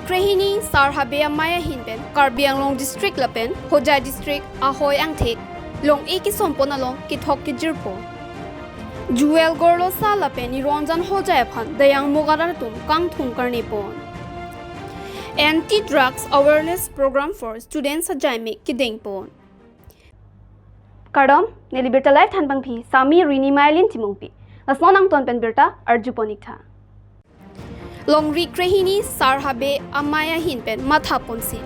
Rikrehini Sar Habe Amaya Hinpen Karbi Anglong District Lapen Hojai District Ahoi Angthek Long E ki sompon along ki thok ki jirpo Jewel Gorlo Sa Lapen Niranjan Hojai Phan Dayang Mogarar Tum Kang Thum Karni Pon Anti-Drugs Awareness Program for Students Jaime Kideng Pon Kardom Neli Birta Live Thanbang Phi Sami Rini Mailin Timungpi Asnonang Ton Pen Birta Arjuponik Tha Long Rikrehini Sar Habe Amaya Hinpen Matha Ponsi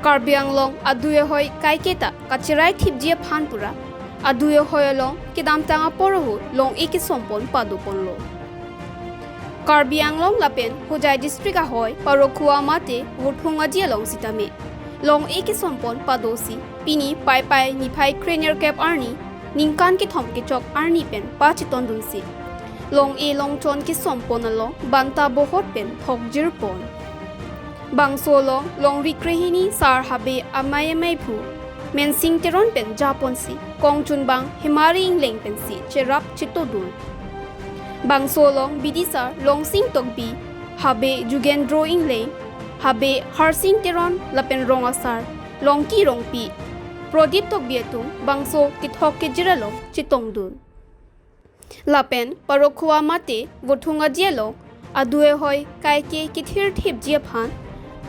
Karbi Anglong Aduye Hoi Kaiketa Kachirai Thipjia Phanpura Aduye Hoi Long Kidamtanga Porohu Long Eki Sompon Padupon Lo Karbi Anglong Lapen Hojai District Ahoi Parokhua Mate Vothunga Jia Long Sitame Long Eki Sompon Padosi Pini Pai Pai Niphai Krener Cap Arni Ningkan Ki Thom Ki Chok Arni Pen Pachiton Dunsi Long e long chon ki sompon along banta bohot pen thok jir pon bang so long long rikrehini sar habe amaya mai phu men sing teron pen japon si kong chun bang himari ingleng pen si cherap chito dun bang so long bidi sar long sing tok bi habe jugendro ingleng habe harsing teron lapen rong asar long ki rong pi prodip tok bietum bang so ki thok ke jiralo chitong dun Lapen Parokhua Mate Vothunga Jelo Adue Hoi Kaike Kithir Thip Jia Phan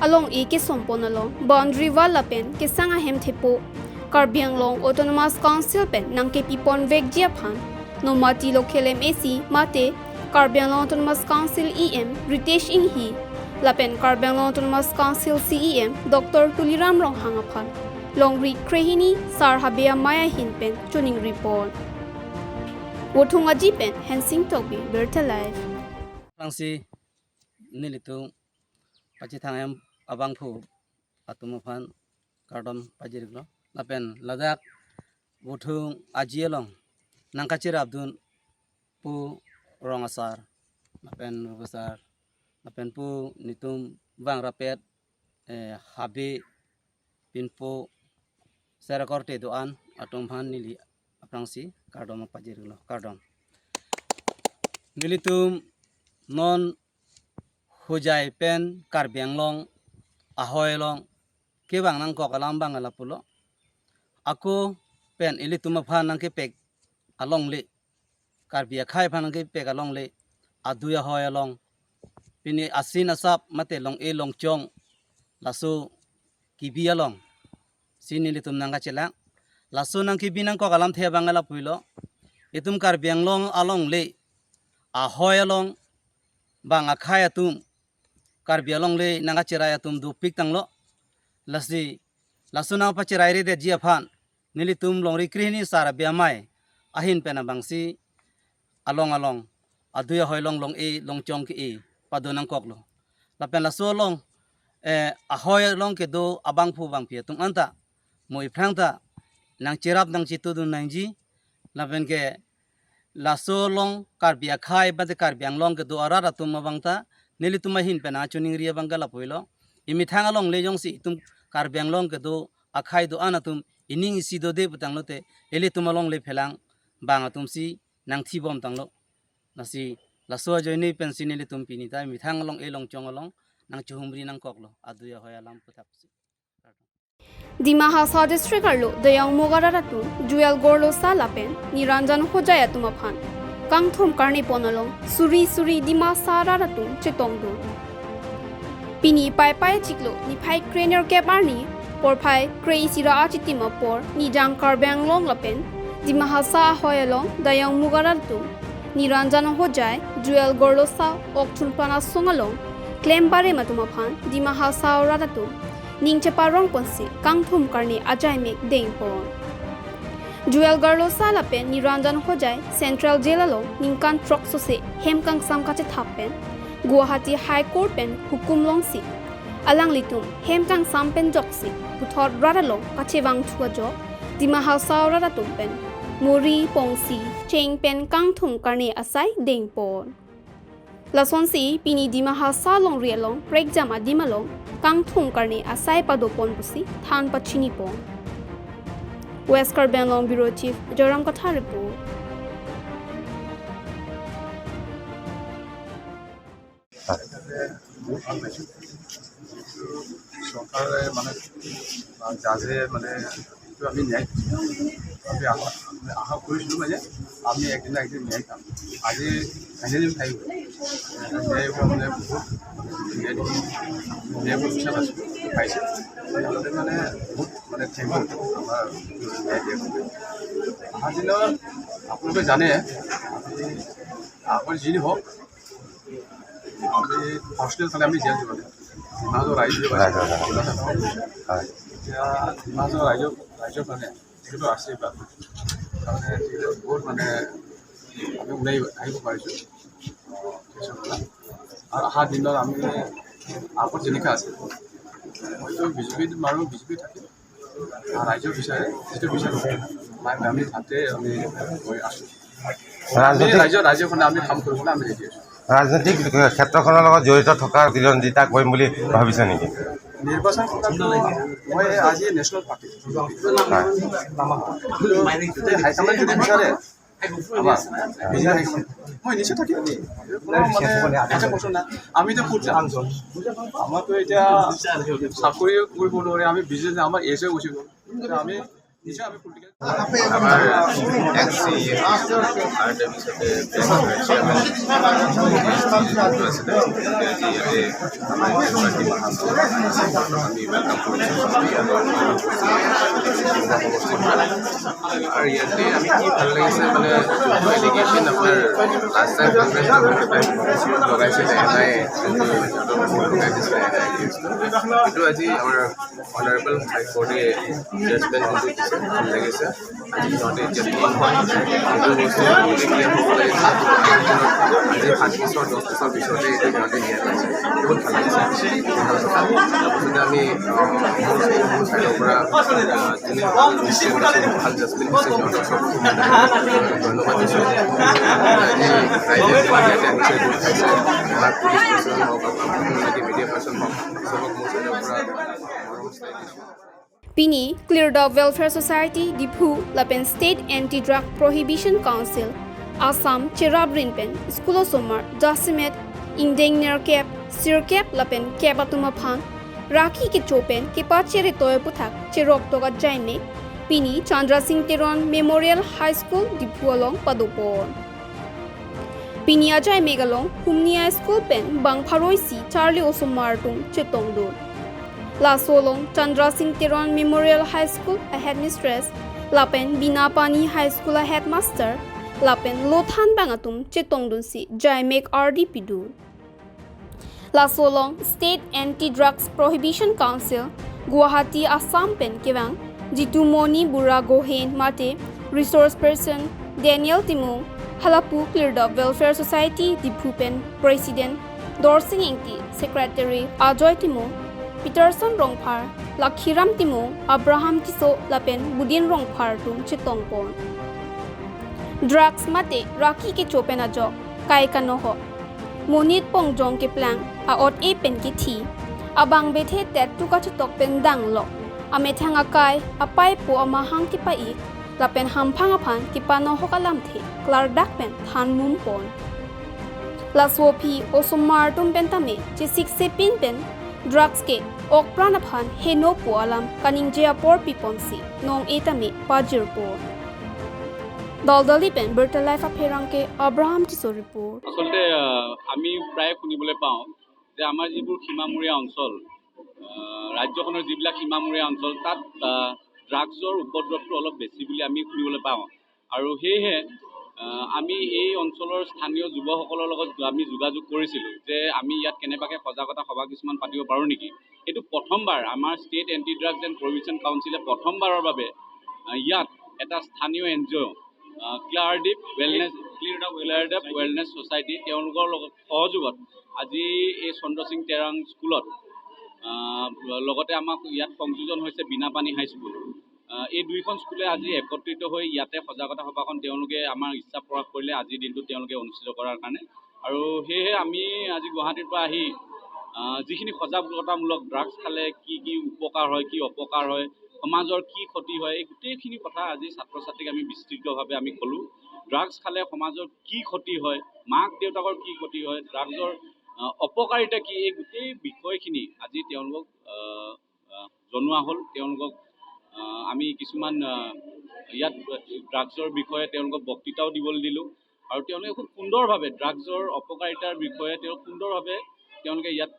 Along E Ke Sompon Along Boundary Wall Lapen Kesanga Hem Thepo Karbi Anglong Autonomous Council Pen Nangke Pipon Vek Jia Phan Nomati Local MAC Mate Karbi Anglong Autonomous Council EM Ritesh Inghi Lapen Karbi Anglong Autonomous Council CEM Dr. Tuliram Ronghang Aphan Longri Krehini Sar Habea Maya Hinpen Chuning Report Wothunga Jipen Hensing Tobi Berta Live Rangsi nilitu pachithang abangphu atumaphan kardom pajiriglo lapen Ladakh wothung ajielong nangkachir abdun pu rongasar lapen rubasar lapen pu nitum bang rapet habi pinpo serakorte doan atumhan nili aprangsi kardom pajiriglo kardom nilitum non Hojai pen Karbi Anglong Ahoi long kebang nang kokalam bang alapulo aku pen ilitum phan nang ke pek along le Karbi khai phan nang ke pek along le aduya hoi along pini asin asap mate long e long chong lasu kibi along sin ilitum nang ka chela lasu nang kibi nang kokalam the bang alapulo itum Karbi Anglong along le Ahoi along bang akhai atum Karbi Anglong le nanga cherai atum du pik tanglo lasi lasuna pa cherai re de jia phan nili tum long ri krihni sara biamai ahin pena bangsi along along aduya hoi long long e long chong ki e padonang kok lo lapen laso long ahoi long ke do abang phu bang phi tum anta moi phrang ta nang cherap nang chitu du nang ji lapen ke laso long Karbi akhai ba de Karbi Anglong ke do arara tum bang ta nili tuma hin pena chuning ria bangala poilo imi thang along le jong si tum Karbi Anglong ke do akhai do anatum ining isi do de putang lote ele tumalong le phelang bang atum si nang thi bom tang lo nasi laso joini pensi nili tum pini ta imi thang along e long chong along nang chuhumri nang kok lo aduya hoya lam puthap si Dima Hasao District arlo Dayang Mogararatu Jewel Gorlo Sa Lapen Niranjan Hojai atumaphan Kangthum Karni Ponalong Suri Suri Dima Sararatum Chitongdu Pini Pai Pai Chiklo Niphai Krener Cap Arni Porphai Krei Sira Achitima Por Nijang Karbi Anglong Lapen Dima Hasao Hoyalong Dayang Mogararatu Niranjan Hojai Jewel Gorlo Sa Okchunpana Songalong Claim Bare Matumaphan Dima Hasao Raratum Ningchepa Rong Ponsi Kangthum Karni Ajay Mek Deng Pon Jewel Garlo Sa Lapen Niranjan Hojai Central Jail along Ningkan Truck Sose Hemkang Sam Kache Thapen Guwahati High Court Pen Hukum Long Si Alang Litum Hemkang Sam Pen Joksi Puthor Radalong Kache Wang Chua Jo Dima Hasao Raratum Pen Muri Pongsi Cheng Pen Kangthum Karni Asai Deng Pon Lason Si Pini Dima Hasao Long Rialong Prek Jama Dimalong Kangthum Karni Asai Padopon Pusi Than Pachini Pon West Karbi Anglong Bureau Chief Joram Katha report. যিটো চৰকাৰে মানে জাজে মানে যিটো আমি ন্যায় আমি আশা কৰিছিলোঁ, মানে আমি একদিন একদিন ন্যায় পাম। আজি ফাইনেলি পাই গ'ল ন্যায়, মানে বহুত ন্যায় ন্যায় পিছত আছোঁ পাইছে। তেওঁলোকে মানে বহুত মানে থেংকফুল আমাৰ ন্যায় দিয়াৰ বাবে। অহা দিনত আপোনালোকে জানে, আমি আগৰ যি হওক আমি পাৰ্চনেল ফালে আমি জীয়াই দিব লাগে। ডিমা হাছাও ৰাইজে এতিয়া ডিমা হাছাও ৰাইজৰ কাৰণে যিহেতু আশীৰ্বাদ কাৰণে যিহেতু বহুত মানে আমি ওলাই আহিব পাৰিছোঁ কেছৰ পৰা। আৰু অহা দিনত আমি আগত যেনেকৈ আছে, হয়তো বিজেপিত মাৰোঁ, বিজেপি থাকিম, ৰাইজৰ বিচাৰে যিটো বিচাৰোঁ আমি তাতে আমি গৈ আছোঁ। ৰাজ্যৰ কাৰণে আমি কাম কৰিবলৈ আমি ৰেডি আছোঁ। ৰাজনৈতিক ক্ষেত্ৰখনৰ লগত জড়িত থকা প্ৰতিদ্বন্দ্বিতা কৰিম বুলি ভাবিছে নেকি? নিৰ্বাচন মই আজি নেশ্যনেল পাৰ্টি হাইকমাণ্ড যদি বিচাৰে মই নিশ্চয় থাকিম। মানে আমিতো ক'ত যাম, আমাৰতো এতিয়া চাকৰি কৰিব নোৱাৰে, আমি বিজনেছ আমাৰ এজ হৈ গুচি গ'ল, আমি নিশ্চয় আমি পলিটিকেল। আমাৰ এক্স চি আৰু তাৰপিছতে চেয়াৰমেন যিটো আছিলে, আজি ইয়াতে আমাৰ আমি welcome কৰিছোঁ সমষ্টিৰ পৰা। আৰু ইয়াতে আমি কি ভাল লাগিছে, মানে যোনটো এলিগেশ্যন আপোনাৰ লাষ্ট টাইম কংগ্ৰেছ গভৰ্ণমেণ্টে লগাইছিলে, এন I যোনটো সিহঁতৰ লগাই দিছিলে এন আই কেছটো, সেইটো আজি আমাৰ অনাৰেবল হাইকোৰ্টে জাজমেণ্ট যোনটো দিছে, ভাল লাগিছে। আজি সিহঁতে এতিয়া ক্লিন হয়, সেইটো বস্তু গোটেই ক্লিয়াৰ হ'ব লাগিছে। আজি 7 বছৰ 10 বছৰ পিছতে এইটো সিহঁতে ন্যায় পাইছে, বহুত ভাল লাগিছে, ভাল কথা। তাৰপিছতে আমি মোৰ ছাইডৰ পৰা যোনে ভাল ভাল জাজমেণ্ট দিছে সিহঁতক চব ধন্যবাদ দিছোঁ। আজি ৰাইজে ইয়াতে আহিছে, গোট খাইছে, আমাৰ পুলিচ পাৰ্চন হওক, আপোনাৰ মিডিয়া পাৰ্চন হওক, চবক মোৰ ছাইডৰ পৰা মৰম চেনেহ দিছোঁ। Pini Clear Dog Welfare Society Diphu Lapen State Anti-Drug Prohibition Council Assam Cherabrin Pen School Somar Jasimet Ingdengner Cap Sir Cap Lapen Cap Atuma Phan Rakhi ke Chopen ke Pachere Toy Puthak Cherok Toga Jaime Pini Chandra Singh Teron Memorial High School Diphu along Padopon Pini Ajay Megalong Humnia School Pen Bangpharoi Si Charlie Osomar Tung Chetongdur Lasolong Chandra Singh Teron Memorial High School a headmistress Lapen Binapani High School a headmaster Lapen Lothan Bangatum Chetongdun Si Jaimek RD Pidu Lasolong State Anti-Drugs Prohibition Council Guwahati Assam Pen Kewang Jitumoni Bura Gohain Mate Resource Person Daniel Timung Halapu Clear Dog Welfare Society Diphu Pen President Dorsing Engti Secretary Ajoy Timung Peterson Rongphar Lakhiram Timung Abraham Tiso Lapen Budin Rongphar Tung Chitongpon Drugs Mate Rakhi ke Chopen Ajo Kai Kanoho Monit Pongjong ke Plang Aot E Pen ki Thi Abang Bethe Tet Tuka Chitok Pen Dang Lo Amethang Akai Apai Po Amahang ki Pai Lapen Hamphang Aphan ki Panoho Kalam The Klar Dak Pen Than Mum Pon Laswopi Osomar Tum Pen Tame Chisik Se Pin Pen Drugs ke Okpran Aphan Heno Po Alam Kaning Jea Por Piponsi Nong Etame Pajir Po Daldali Pen Berta Life Apherangke Abraham Tiso report. আচলতে আমি প্ৰায় শুনিবলৈ পাওঁ যে আমাৰ যিবোৰ সীমামূৰীয়া অঞ্চল, ৰাজ্যখনৰ যিবিলাক সীমামূৰীয়া অঞ্চল, তাত ড্ৰাগছৰ উপদ্ৰৱটো অলপ বেছি বুলি আমি শুনিবলৈ পাওঁ। আৰু সেয়েহে আমি এই অঞ্চলৰ স্থানীয় যুৱকসকলৰ লগত আমি যোগাযোগ কৰিছিলোঁ যে আমি ইয়াত কেনেবাকৈ সজাগতা সভা কিছুমান পাতিব পাৰোঁ নেকি। এইটো প্ৰথমবাৰ আমাৰ state anti drugs and prohibition কাউন্সিলে প্ৰথমবাৰৰ বাবে ইয়াত এটা স্থানীয় এন জি অ' ক্লাৰদ্বীপ ৱেলনেছ ক্লিয়াৰডাপ ৱেলনেছ ছ'চাইটি তেওঁলোকৰ লগত সহযোগত আজি এই চন্দ্ৰসিং তেৰাং স্কুলত লগতে আমাক ইয়াত সংযোজন হৈছে বিনাপানী হাইস্কুল। এই দুইখন স্কুলে আজি একত্ৰিত হৈ ইয়াতে সজাগতা সভাখন তেওঁলোকে আমাৰ ইচ্ছা প্ৰকাশ কৰিলে আজিৰ দিনটোত তেওঁলোকে অনুষ্ঠিত কৰাৰ কাৰণে। আৰু সেয়েহে আমি আজি গুৱাহাটীৰ পৰা আহি যিখিনি সজাগতামূলক ড্ৰাগছ খালে কি কি উপকাৰ হয়, কি অপকাৰ হয়, সমাজৰ কি ক্ষতি হয়, এই গোটেইখিনি কথা আজি ছাত্ৰ ছাত্ৰীক আমি বিস্তৃতভাৱে আমি ক'লোঁ। ড্ৰাগছ খালে সমাজৰ কি ক্ষতি হয়, মাক দেউতাকৰ কি ক্ষতি হয়, ড্ৰাগছৰ অপকাৰিতা কি, এই গোটেই বিষয়খিনি আজি তেওঁলোকক জনোৱা হ'ল। তেওঁলোকক আমি কিছুমান ইয়াত ড্ৰাগছৰ বিষয়ে তেওঁলোকক বক্তৃতাও দিবলৈ দিলোঁ আৰু তেওঁলোকে খুব সুন্দৰভাৱে ড্ৰাগছৰ অপকাৰিতাৰ বিষয়ে তেওঁ সুন্দৰভাৱে তেওঁলোকে ইয়াত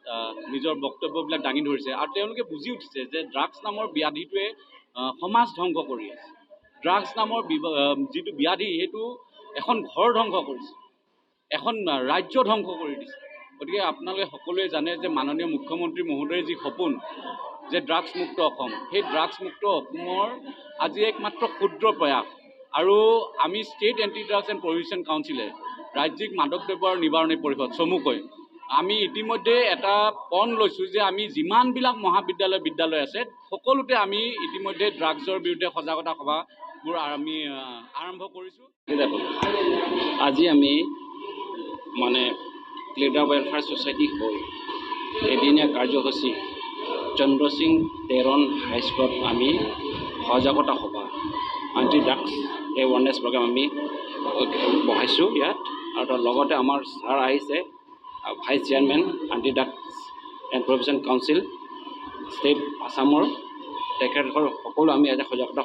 নিজৰ বক্তব্যবিলাক দাঙি ধৰিছে আৰু তেওঁলোকে বুজি উঠিছে যে ড্ৰাগছ নামৰ ব্যাধিটোৱে সমাজ ধ্বংস কৰি আছে। ড্ৰাগছ নামৰ যিটো ব্যাধি, সেইটো এখন ঘৰ ধ্বংস কৰিছে, এখন ৰাজ্য ধ্বংস কৰি দিছে। গতিকে আপোনালোকে সকলোৱে জানে যে মাননীয় মুখ্যমন্ত্ৰী মহোদয়ৰ যি সপোন যে ড্ৰাগছমুক্ত অসম, সেই ড্ৰাগছমুক্ত অসমৰ আজি একমাত্ৰ ক্ষুদ্ৰ প্ৰয়াস। আৰু আমি State Anti Drugs and Prohibition কাউন্সিলে, ৰাজ্যিক মাদক দ্ৰব্য আৰু নিবাৰণী পৰিষদ চমুকৈ, আমি ইতিমধ্যে এটা পণ লৈছোঁ যে আমি যিমানবিলাক মহাবিদ্যালয়, বিদ্যালয় আছে, সকলোতে আমি ইতিমধ্যে ড্ৰাগছৰ বিৰুদ্ধে সজাগতা সভাবোৰ আমি আৰম্ভ কৰিছোঁ। আজি আমি মানে লিডাৰ ৱেলফেয়াৰ ছ'চাইটি হৈ এদিনীয়া কাৰ্যসূচী চন্দ্ৰসিং টেৰণ হাইস্কুলত আমি সজাগতা সভা, এণ্টি ড্ৰাগছ এৱাৰনেছ প্ৰগ্ৰাম আমি বহাইছোঁ ইয়াত। আৰু তাৰ লগতে আমাৰ ছাৰ আহিছে, Vice Chairman, Anti Drugs and Prohibition Council, State আছামৰ। তেখেতসকল সকলো আমি ইয়াতে সজাগতা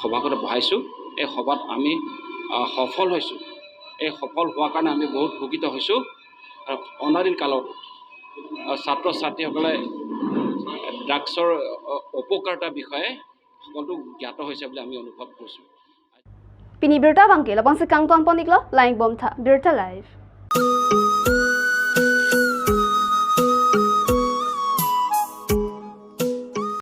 সভাখনত বহাইছোঁ। এই সভাত আমি সফল হৈছোঁ। এই সফল হোৱাৰ কাৰণে আমি বহুত উপকৃত হৈছোঁ। আৰু অনাদিন কালত ছাত্ৰ ছাত্ৰীসকলে ড্ৰাগছৰ অপকাৰিতাৰ বিষয়ে সকলো জ্ঞাত হৈছে বুলি আমি অনুভৱ কৰিছোঁ। Pini birta bangke labang sikang tuan ponik lo laing bom tha birta live.